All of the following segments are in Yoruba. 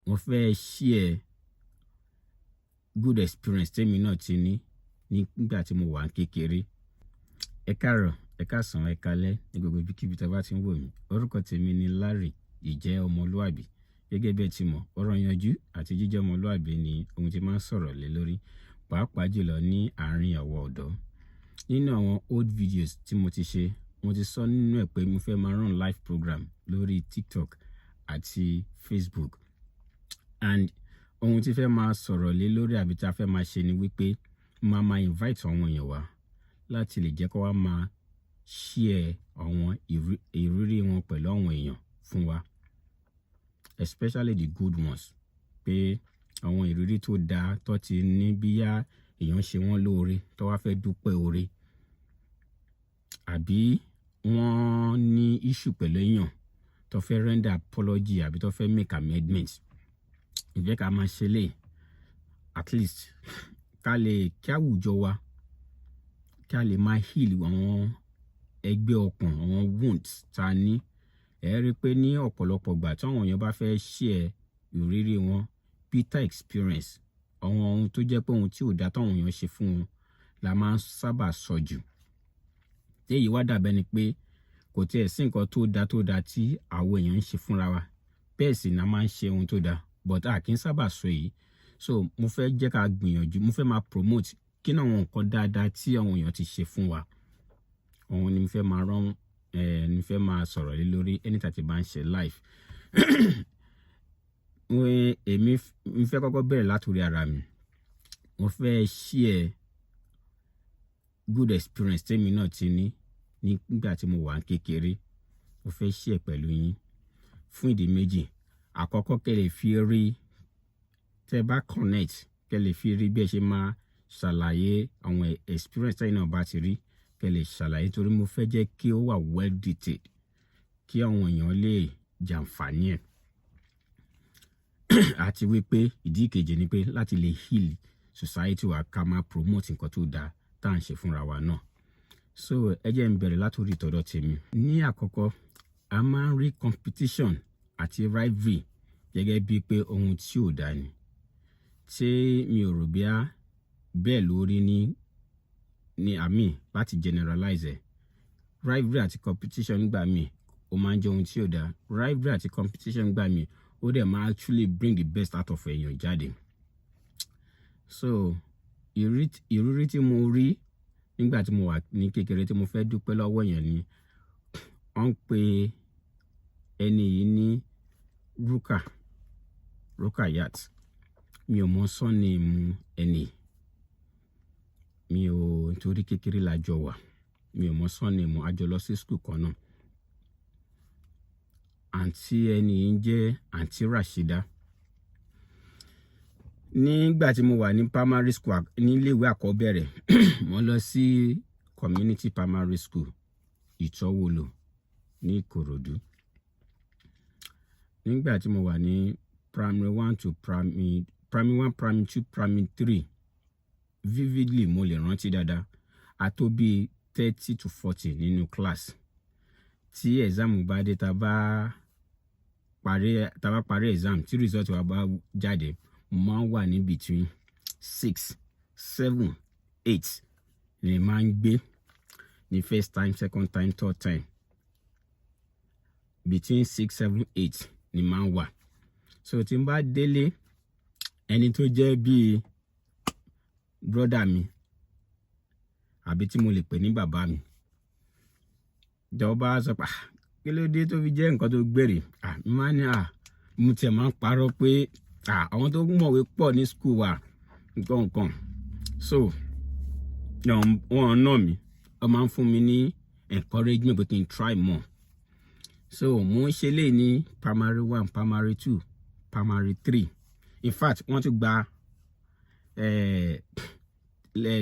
Mo fẹ́ share good experience tèmi náà ti ní nígbà tí mo wà ní kékeré. Ẹ káàárọ̀, ẹ káàsán, ẹ káalẹ́ ní gbogbo ibikíbi tí a bá ti ń wò mí. Orúkọ tèmi ni Larry, ìjẹ́ ọmọlúàbí. Gẹ́gẹ́ bí ẹ ti mọ̀, ọ̀rọ̀ yanjú àti jíjẹ́ ọmọlúàbí ni ohun tí máa ń sọ̀rọ̀ lé lórí, pàápàá jùlọ ní àárín àwọn ọ̀dọ́. Nínú àwọn old videos tí mo ti ṣe, mo ti sọ nínú ẹ̀ pé mo fẹ́ máa run live program lórí TikTok àti Facebook. And ohun tí fẹ́ máa sọ̀rọ̀ lé lórí àbí tí a fẹ́ máa ṣe ni wípé máa máa invite àwọn èèyàn wá láti lè jẹ́ kó wá máa share àwọn ìrírí wọn pẹ̀lú àwọn èèyàn fún wa, especially the good ones, pé àwọn ìrírí tó dáa tó ti ní, bíyá èèyàn ṣe wọ́n lóore tó wá fẹ́ dúpẹ́ oore, àbí wọ́n ní issue pẹ̀lú èèyàn tó fẹ́ render apology, àbí tó fẹ́ make amendment. Ìfẹ́ ká máa ṣe lè at least ká lè kí àwùjọ wa, kí a lè máa heal àwọn ẹgbẹ́ ọkàn, àwọn wounds tá a ní. Ẹ rí i pé ní ọ̀pọ̀lọpọ̀ ìgbà tí àwọn èèyàn bá fẹ́ share ìrírí wọn, bitter experience, àwọn ohun tó jẹ́ pé ohun tí ò dá táwọn èèyàn ṣe fún wọn la máa ń sábà sọ jù. Tí èyí wá dàbẹ́ ni pé kò tiẹ̀ sí nǹkan tó da tó da tí àwọn èèyàn ń ṣe fúnra wa. Bẹ́ẹ̀ sì ni a máa ń ṣe ohun tó da, but a kì í sábà sọ èyí. So mo fẹ́ jẹ́ ká gbìyànjú, mo fẹ́ máa promote kí ni àwọn nǹkan dáadáa tí àwọn èèyàn ti ṣe fún wa. Òun ni mo fẹ́ máa rán ẹ ní fẹ́ máa sọ̀rọ̀ lé lórí anytime tí bá ń ṣe live. Èmi ń fẹ́ kọ́kọ́ bẹ̀rẹ̀ látòrí ara mi. Mo fẹ́ share good experience tèmi náà ti ní nígbà tí mo wà ní kékeré. Mo fẹ́ share pẹ̀lú yín fún ìdí méjì. Àkọ́kọ́, kẹ́ lè fi rí tẹ́ bá connect, kẹ́ lè fi rí bí ẹ ṣe máa ṣàlàyé àwọn experience tẹ́yin náà bá ti rí, kẹ́ lè ṣàlàyé, torí mo fẹ́ jẹ́ kí ó wà well detailed, kí àwọn èèyàn lè jàǹfààní ẹ̀. Àti wípé ìdí kejì ni pé láti lè heal society wa, ká máa promote nǹkan tó dáa tá à ń ṣe fúnra wa náà. So ẹ jẹ́ n bẹ̀rẹ̀ látòrí tọ̀dọ̀ tèmi. Ní àkọ́kọ́, a máa ń rí competition àti rivalry gẹ́gẹ́ bíi pé ohun tí ò dáa ni, tí mi ò rò bí á bẹ́ẹ̀ lórí ní àmì láti generalize ẹ̀. Rivalry àti competition nígbà míì, ó máa ń jẹ́ ohun tí ò dáa. Rivalry àti competition nígbà míì, ó dẹ̀ máa actually bring the best out of èèyàn jáde. So ìrírí tí mo rí nígbà tí mo wà ní kékeré tí mo fẹ́ dúpẹ́ lọ́wọ́ èèyàn ni, wọ́n ń pe ẹni yìí ní Ruka Rukayat. Mi ò mọ surname ẹni, mi ò, nítorí kékeré la jọ wà, mi ò mọ surname. A jọ lọ sí school kan náà. Àǹtí ẹni yìí ń jẹ́ Àǹtí Rashida. Nígbà tí mo wà ní primary school, ní iléèwé àkọ́bẹ̀rẹ̀, mo lọ sí community primary school, Ìtọ́wòlò ní Ìkòròdú. Nígbà tí mo wà ní primary one to primary one, primary two, primary three, vividly mo lè rántí dáadáa, a tó bíi 30 to 40 nínú class. Tí exam bá dé, tá bá parí exam, tí result wa bá jáde, mo máa ń wà ní between six, seven, eight ni máa ń gbé ní first time, second time, third time. Between six, seven, eight ni máa ń wà. So tí n bá délé, ẹni tó jẹ́ bíi brother mi, àbí tí mo lè pè ní bàbá mi, ìjọba sọ pé, "Ah, kí ló dé tó fi jẹ́ nǹkan tó gbèrè?" Ah, mi máa ní, ah, mo tiẹ̀ máa ń parọ́ pé, ah, àwọn tó mọ̀wé pọ̀ ní school wa, nǹkan nǹkan. So wọ́n nà mí, wọ́n máa ń fún mi ní encouragement pé kí n try more. So mo ń ṣe léyìí ní primary one, primary two, primary three. In fact, wọ́n tún gba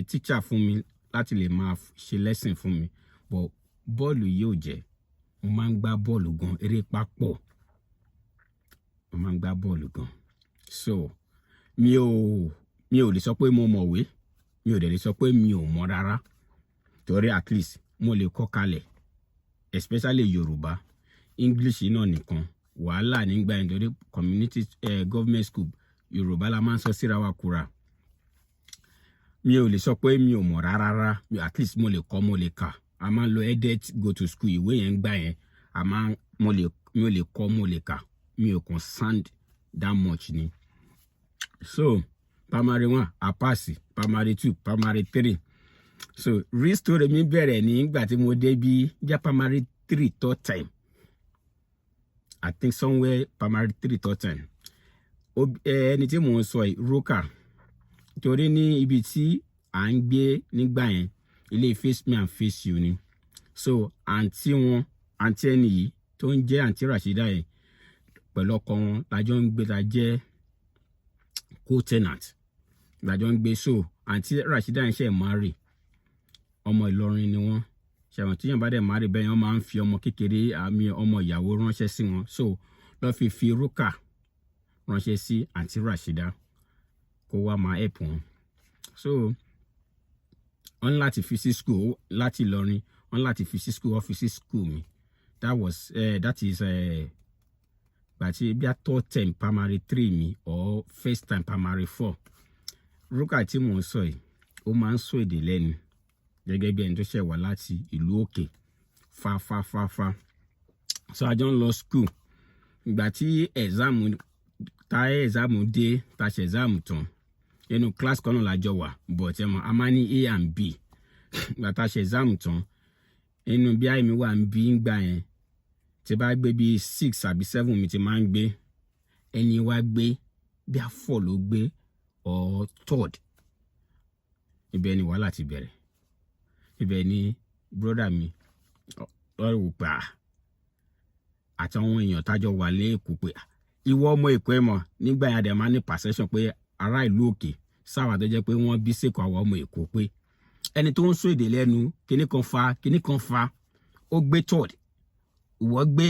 teacher fún mi láti lè máa ṣe lesson fún mi. But bọ́ọ̀lù yìí ò jẹ́, mo máa ń gbá bọ́ọ̀lù gan, eré pápọ̀, mo máa ń gbá bọ́ọ̀lù gan. So mi ò lè sọ pé mo mọ̀wé, mi ò dẹ̀ lè sọ pé mi ò mọ̀ rárá, torí at least mo lè kọ́ kalẹ̀, especially Yorùbá. English náà nìkan Wàhálà nígbà yẹn, torí community government school, Yorùbá la máa ń sọ síra wa kura. Mi ò lè sọ pé mi ò mọ̀ rárá rárá. At least mo lè kọ́, mo lè kà. A máa ń lo edet go to school, ìwé yẹn ń gbà yẹn. A máa mo lè mi ò lè kọ́, mo lè kà, mi ò kàn sound that much ni. So primary one, a pass, primary two, primary three. So real story mi bẹ̀rẹ̀ nígbà tí mo dé bí jẹ́ primary three, third time, I think somewhere primary three, third time. Ẹni tí mò ń sọ yìí, Roka, torí ní ibi tí à ń gbé nígbà yẹn, ilé face me and face you ni. So àǹtí wọn, àǹtí ẹni yìí tó ń jẹ́ àǹtí Rashida yẹn, pẹ̀lú ọkọ wọn lájọ ń gbé, la jẹ́ co-tenant, lájọ ń gbé. So àǹtí Rashida yẹn ṣe marry, ọmọ Ìlọrin ni wọ́n. Ṣẹ̀wọ̀n tíyàn bá dẹ̀ marry bẹ́ẹ̀, wọ́n máa ń fi ọmọ kékeré àmì ọmọ ìyàwó ránṣẹ́ sí wọn. So lọ́ fi Rúkà ránṣẹ́ sí àǹtí Rashida kó wá máa help wọn. So wọ́n ní láti fi sí school láti Ìlọrin, wọ́n ní láti fi sí school, wọ́n fi sí school mi. That is gbàtí bí a third term primary three mi or first time primary four. Rúkà tí mò ń sọ yìí, ó máa ń sọ èdè lẹ́nu gẹ́gẹ́ bí ẹni tó ṣẹ̀ wá láti ìlú òkè fa fa fa fa. So a jọ ń lọ school. Ìgbà tí exam, tá exam dé, tá ṣe exam tán, inú class kan náà la jọ wà, but ẹ mọ̀, a máa ní A and B. Ìgbà tá ṣe exam tán, inú bí àìmí wà ń bí ń gbà yẹn, tí bá gbé bí six àbí seven mi ti máa ń gbé, ẹni wá gbé bí a four ló gbé or third. Ibẹ̀ ni wàhálà ti bẹ̀rẹ̀. Ibẹ̀ ni brother mi lọ́rọ̀ wò pé àtàwọn èèyàn tájọ wà lẹ́ẹ̀kọ́ pé ìwọ ọmọ Èkó, ẹ̀ mọ̀ nígbà yẹn, a dẹ̀ máa ní perception pé ará ìlú òkè sáwà tó jẹ́ pé wọ́n bí sèkò, àwọn ọmọ Èkó, pé ẹni tó ń sọ èdè lẹ́nu, kíní kan fa kíní kan fa, ó gbé third, ìwọ gbé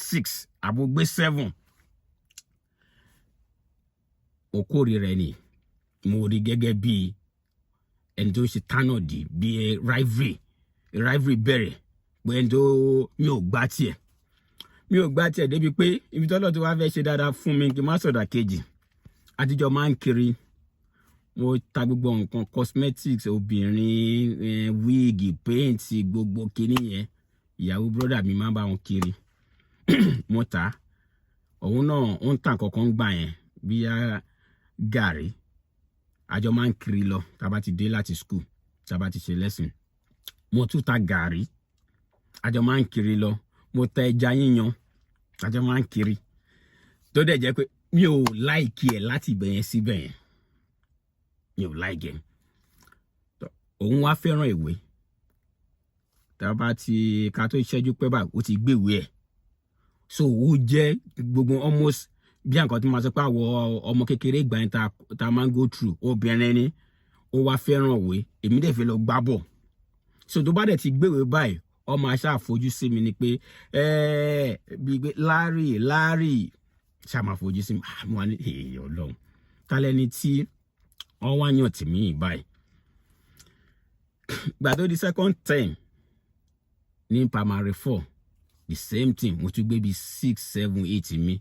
six àbò gbé seven. Mo kórìíra ẹni, mo rí gẹ́gẹ́ bí ẹni tó ń ṣe tánàdì, bí rivalry. Rivalry bẹ̀rẹ̀ pé ẹni tó mi ò gbá tiẹ̀, mi ò gbá tiẹ̀, débi pé ibi tọ́lọ́ tó wá fẹ́ ṣe dáadáa fún mi, kí n má sọ̀dà kejì. Àtijọ́ máa ń kiri, mo ta gbogbo nǹkan cosmetics obìnrin, wig, paint, gbogbo kinní yẹn. Ìyàwó brother mi máa ń bá wọn kiri. Mo ta, òun náà ó ń tà kankan gbà yẹn, bíyà gàrí. Àjọ máa ń kiri lọ. Tá a bá ti dé láti school, tá a bá ti ṣe lesson, mo tún ta gàrí, àjọ máa ń kiri lọ. Mo ta ẹja yíyan, àjọ máa ń kiri. Tó dẹ̀ jẹ́ pé mi ò like ẹ̀ láti ibẹ̀ yẹn síbẹ̀ yẹn, mi ò like ẹ̀. Òun wá fẹ́ràn ìwé. Tá a bá ti ká tó ṣẹ́jú pẹ́ báyìí, ó ti gbéwèé ẹ̀. So ó jẹ́ gbogbo almost bí àǹkan tí mo sọ pé àwọ̀ ọmọ kékeré ìgbà yẹn ta máa ń go through. Obìnrin ni, ó wá fẹ́ràn òwe, èmi dẹ̀ fẹ́ lọ gbá bọ̀. So tó bá dẹ̀ ti gbéwèé báyìí, ọmọ aṣá àfojú sí mi ni pé bíi pé Larry, Larry, ṣáà máa fojú sí mi. Mo wà ní èèyàn Ọlọ́run, tálẹ́ni tí wọ́n wá yàn tì mí báyìí. Gbà tó di second term ní primary four, the same thing, mo tún gbé bíi six, seven, eight mi.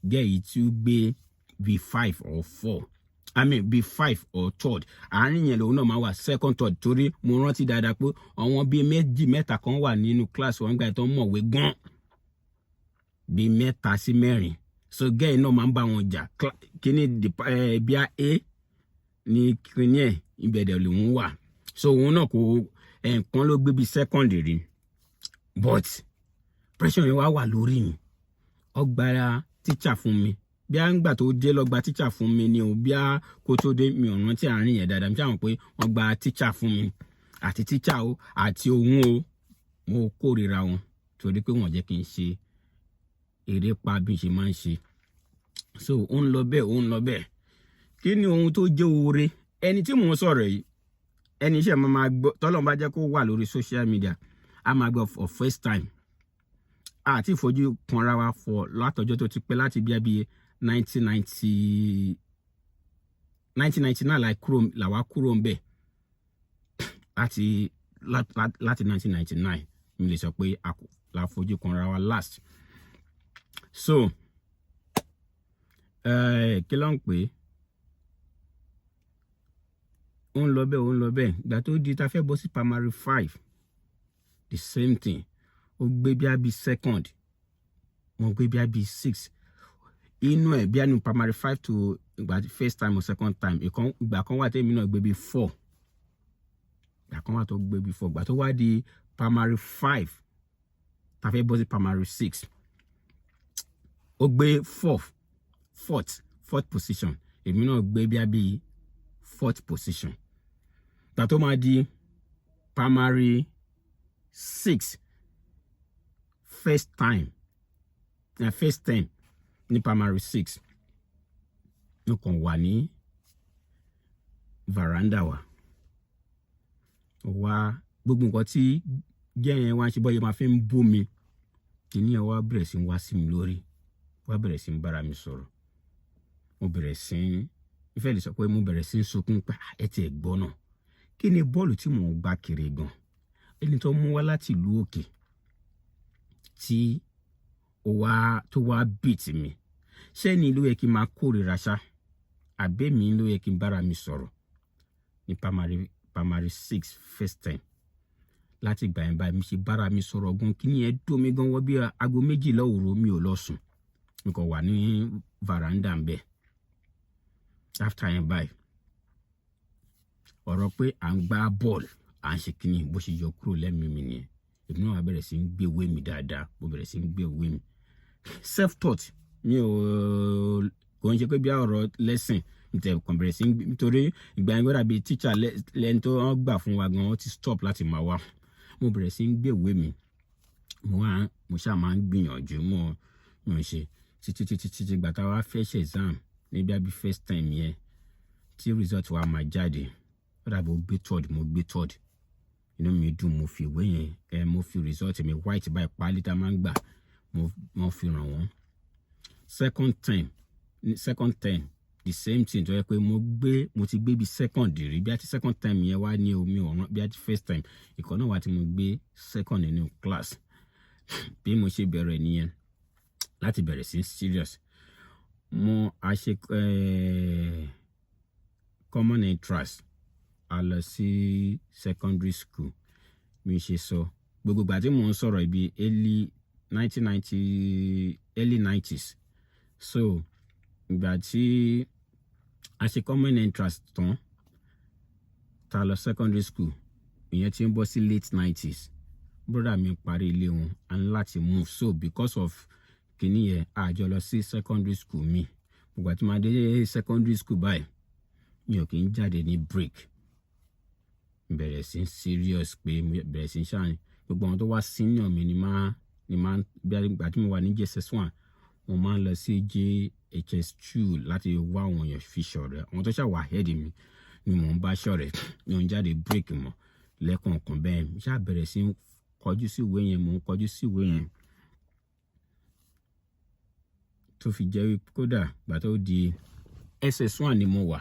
Gẹ́ yìí tún gbé bíi five or four, I mean bíi five or third. Àárín yẹn lòun náà máa wà, second, third, torí mo rántí dáadáa pé àwọn bíi méjì mẹ́ta kan wà nínú class wọn gbà tó mọ̀wé gan, bíi mẹ́ta sí mẹ́rin. So gẹ́ẹ̀ náà máa ń bá wọn jà. Kíní bíi A ní kíní ẹ̀, ibẹ̀ dẹ̀ lòun wà. So òun náà kò ẹ̀ẹ̀kan ló gbé bíi second rí, but pressure yẹn wá wà lórí mi. Ó gba teacher fún mi, bí a ń gbà tó dé lọ gba teacher fún mi ni o, bí a kó tó dé, mi ò rántí àárín yẹn dáadáa. Mi ṣáà mọ̀ pé wọ́n gba teacher fún mi, àti teacher o àti òun o, mo kórìíra wọn torí pé wọ́n jẹ́ kí n ṣe eré pa bí n ṣe máa ń ṣe. So ó ń lọ bẹ́ẹ̀, ó ń lọ bẹ́ẹ̀. Kí ni ohun tó jẹ́ oore? Ẹni tí mò ń sọ̀rọ̀ yìí, ẹni iṣẹ́ máa máa gbọ́, tọ́lọ́run bá jẹ́ kó wà lórí social media, a máa gbọ́ for first time. Àti ìfojú kanra wa for látọjọ́ tó ti pẹ́, láti bí i 1990, 1999 làwa kúrò ń bẹ̀. Láti 1999, mi lè sọ pé la fojú kanra wa last. So kí ló ń pè é, ó ń lọ bẹ́ẹ̀, ó ń lọ bẹ́ẹ̀. Ìgbà tó di ta fẹ́ bọ́ sí primary five, the same thing. Ó gbé bí i second, mo gbé bí i six inú ẹ̀, bí i primary five to ìgbà first time or second time. Ìgbà kan wà tẹ́mi náà gbé bí four, ìgbà kan wà tó gbé bí four. Ìgbà tó wá di primary five, ta fẹ́ bọ́ sí primary six, ó gbé fourth position, èmi náà gbé bí i fourth position. Ìgbà tó máa di primary six, first time, first term ní primary six, mo kàn wà ní veranda wa wá, gbogbo nǹkan tí gẹ́ yẹn wá ń ṣe, bọ́yẹ máa fi ń bú mi, kìíní ẹ̀ wá bẹ̀rẹ̀ sí ń wá sí mi lórí, wá bẹ̀rẹ̀ sí ń bára mi sọ̀rọ̀. Mo bẹ̀rẹ̀ sí ń ìfẹ́ lè sọ pé mo bẹ̀rẹ̀ sí ń sunkún pé, ẹ tiẹ̀ gbọ́ náà, kí ni bọ́ọ̀lù tí mò ń gbá kiri gan, ẹni tó mú wá láti ìlú òkè tí ó wá tó wá beat mi, ṣé ni ló yẹ kí n máa kórìíra ṣá, àbẹ́mi ló yẹ kí n bára mi sọ̀rọ̀ ní primary six, first term? Láti ìgbà yẹn báyìí, mi ṣe bára mi sọ̀rọ̀ gan, kí ni ẹ dùn mí gan wọ́n bí aago 12 òru, mi ò lọ sùn, mi kàn wà ní veranda ń bẹ̀. After yẹn báyìí, ọ̀rọ̀ pé à ń gbá bọ́ọ̀lù, à ń ṣe kíní, bó ṣe yọ kúrò lẹ́mìí mi nìyẹn. Èmi náà wá bẹ̀rẹ̀ sí ń gbé ìwé mi dáadáa, mo bẹ̀rẹ̀ sí ń gbé ìwé mi self taught. Mi ò kò ń ṣe pé bí ọ̀rọ̀ lẹ́sìn ntẹ kàn bẹ̀rẹ̀ sí ń gbé, nítorí ìgbà yẹn gbọ́dọ̀ bí teacher lẹ́ni tó wọ́n gbà fún wa gan, wọ́n ti stop láti máa wá. Mo bẹ̀rẹ̀ sí ń gbé ìwé mi, mo wá, mo ṣáà máa ń gbìyànjú, mo ń ṣe títí títí títí. Gbà tá a wá fẹ́ ṣe exam níbi àbí first time yẹn tí result wa máa jáde, ó dàbí ó gbé third, mo gbé third. Inú mi dùn. Mo fi ìwé yẹn ẹ, mo fi result mi white báyìí, pálí tá a máa ń gbà, mo fi ràn wọ́n. Second time, second term, the same thing, tó yẹ pé mo gbé, mo ti gbé bí second rí, bí a ti second time yẹn wá ní omi ọ̀ràn, bí a ti first time ìkọ́ náà wá tí mo gbé second nínú class. Bí mo ṣe bẹ̀rẹ̀ nìyẹn láti bẹ̀rẹ̀ sí serious. Mo a ṣe common entrance, a lọ sí secondary school. Mi ṣe sọ gbogbo ìgbà tí mò ń sọ̀rọ̀ ibi early 1990, early 90s. So ìgbà tí a ṣe common entrance tán, tá a lọ secondary school, ìyẹn tí ń bọ́ sí late 90s. Brother mi parí ilé wọn, a ní láti move. So because of kìíní yẹn, a jọ lọ sí secondary school mi. Gbogbo àti máa dé secondary school báyìí, mi ò kì í jáde ní break. Bẹ̀rẹ̀ sí serious pé bẹ̀rẹ̀ sí ṣáà, gbogbo àwọn tó wá senior mi ni máa, bí ìgbà tí mo wà ní JSS 1, mo máa ń lọ sí JHS 2 láti wá àwọn èèyàn fi ṣọ̀rẹ́. Àwọn tó ṣàwà ahead mi ni mò ń bá ṣọ̀rẹ́. Mi ò ń jáde break mọ́ lẹ́kọ̀ọ̀kan bẹ́ẹ̀. Ṣáà bẹ̀rẹ̀ sí kọjú sí ìwé yẹn, mò ń kọjú sí ìwé yẹn, tó fi jẹ́ wípé kódà gbà tó di SS1 ni mo wà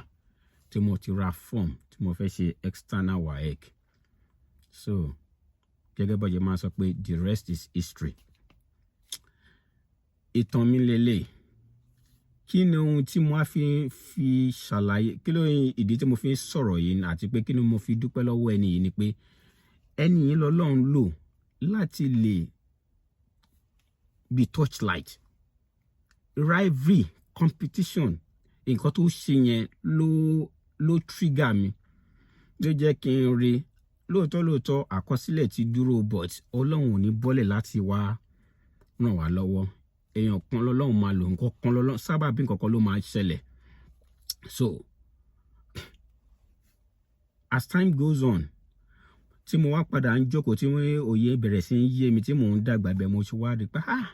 tí mo ti ra form tí mo fẹ́ ṣe external WAEC. So gẹ́gẹ́ bó ṣe máa sọ pé the rest is history, ìtàn mi lélẹ̀. Kí ni ohun tí mo á fi ṣàlàyé? Kí ló ìdí tí mo fi ń sọ̀rọ̀ yìí, àti pé kí ni mo fi dúpẹ́ lọ́wọ́ ẹni yìí? Ni pé ẹni yìí lọ́lọ́run lò láti lè be torchlight. Rivalry, competition, nǹkan tó ṣe yẹn ló trigger mi, ló jẹ́ kí n rí lóòótọ́ lóòótọ́ àkọsílẹ̀ ti dúró, but Ọlọ́run ò ní bọ́lẹ̀ láti wá ràn wá lọ́wọ́. Èèyàn kan lọ́lọ́run máa lò, nǹkan kan lọ́lọ́run sábà bí nǹkan kan ló máa ṣẹlẹ̀. So as time goes on, tí mo wá padà ń jókòó, tí òye bẹ̀rẹ̀ sí ń yé mi, tí mò ń dàgbà bẹ́ẹ̀, mo ṣe wá rí pé, ah,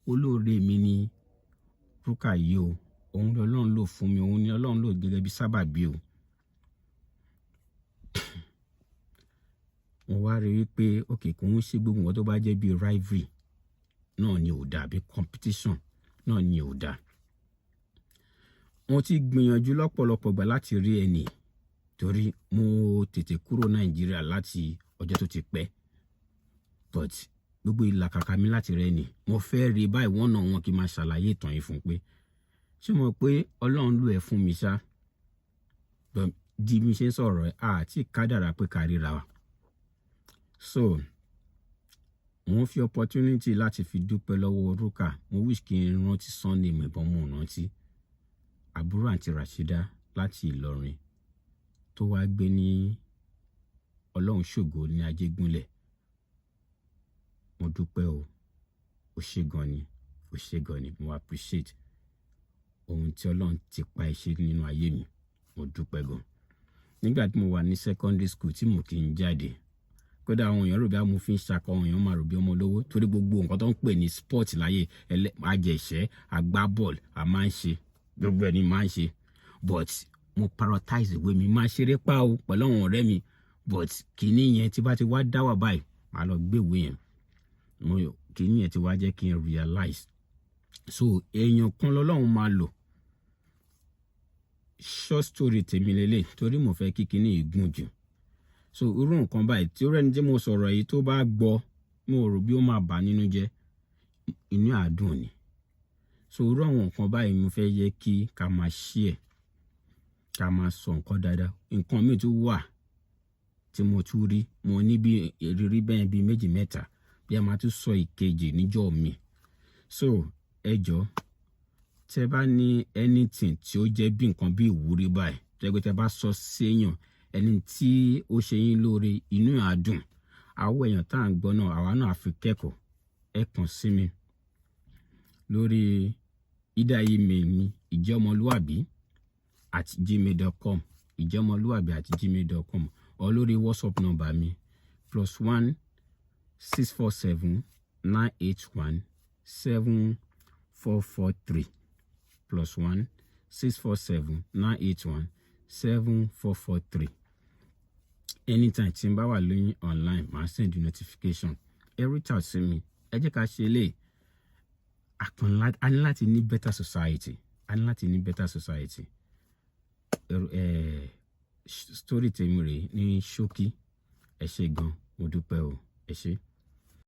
olóore mi ni Rúkà yìí o. Òun ni Ọlọ́run lò fún mi, òun ni Ọlọ́run lò gẹ́gẹ́ bí sábàbí o. Mo wá rí wípé ok, kò ń ṣe gbogbo nǹkan tó bá jẹ́ bí rivalry náà ni ò dáa, bí competition náà ni ò dáa. Mo ti gbìyànjú lọ́pọ̀lọpọ̀ gbà láti rí ẹnì, torí mo tètè kúrò Nàìjíríà láti ọjọ́ tó ti pẹ́, but Gbogbo ìlàkàkà mi láti rẹ ni mo fẹ́ rí báyìí, wọ́n náà wọn kì í máa ṣàlàyé ìtàn yìí fún pé, ṣé mo pé Ọlọ́run lù ẹ́ fún mi ṣá? Di mi ṣe ń sọ̀rọ̀ ẹ̀ àti kádàrá pé ká ríra wa. So mo ń fi opportunity láti fi dúpẹ́ lọ́wọ́ Rúkà. Mo wish kí n rántí surname, ìbọn mo rántí, àbúrò àǹtí Rashida láti Ìlọrin tó wá gbé ní Ọlọ́run ṣògo ní Ajégúnlẹ̀. Mo dúpẹ́ o, ó ṣé gan ni, ó ṣé gan ni. Mo appreciate ohun tí Ọlọ́run ti pa ẹ ṣe nínú ayé mi. Mo dúpẹ́ gan. Nígbà tí mo wà ní secondary school tí mo kì í jáde, kódà àwọn èèyàn rò bí mo fi ń ṣakọ, àwọn èèyàn máa rò bí ọmọ olówó, torí gbogbo nǹkan tó ń pè ní sport láyé, ajẹ̀ṣẹ́, agbábọ́ọ̀lù, a máa ń ṣe gbogbo ẹ̀ ní máa ń ṣe. But mo prioritize ìwé mi. Máa ṣeré pa o pẹ̀lú àwọn ọ̀rẹ́ mi, but kìíní yẹn, tí bá ti wá dá wà báyìí, màá lọ gbé ìwé yẹn. Mo kìíní yẹn ti wá jẹ́ kí n realize. So èèyàn kan lọ́lọ́run máa lò. Short story tèmi lélẹ̀, torí mo fẹ́ kí kíní yìí gùn jù. So irú nǹkan báyìí tí ó rẹ́ni tí mo sọ̀rọ̀ yìí tó bá gbọ́, mo rò bí ó máa bà nínú jẹ́, inú àdùn ni. So irú àwọn nǹkan báyìí, mo fẹ́ yẹ kí ká máa share, ká máa sọ nǹkan dáadáa. Nǹkan míì tún wà tí mo tún rí, mo ní bí ìrírí bẹ́ẹ̀ bí méjì mẹ́ta, bí a máa tún sọ ìkejì níjọ́ mi. So ẹ jọ̀ọ́, tẹ́ bá ní anything tí ó jẹ́ bí nǹkan bí ìwúrí báyìí, tẹ́ pé tẹ́ bá sọ séèyàn, ẹni tí ó ṣe yín lóore, inú ẹ̀ á dùn. Àwọn èèyàn tá à ń gbọ́ náà, àwa náà á fi kẹ́kọ̀ọ́. Ẹ kàn sí mi lórí ìdá email mi, ìjẹ́ọmọlúàbí@gmail.com, ìjẹ́ọmọlúàbí@gmail.com, or lórí WhatsApp number mi, +1 647 981 7443, +1 647 981 7443. Anytime tí n bá wà lóyún online, màá send you notification. Ẹ reach out sí mi, ẹ jẹ́ ká ṣe eléyìí. A ní láti ní better society, a ní láti ní better society. Story tèmi rèé ní ṣókí. Ẹ ṣé gan, mo dúpẹ́ o, ẹ ṣé.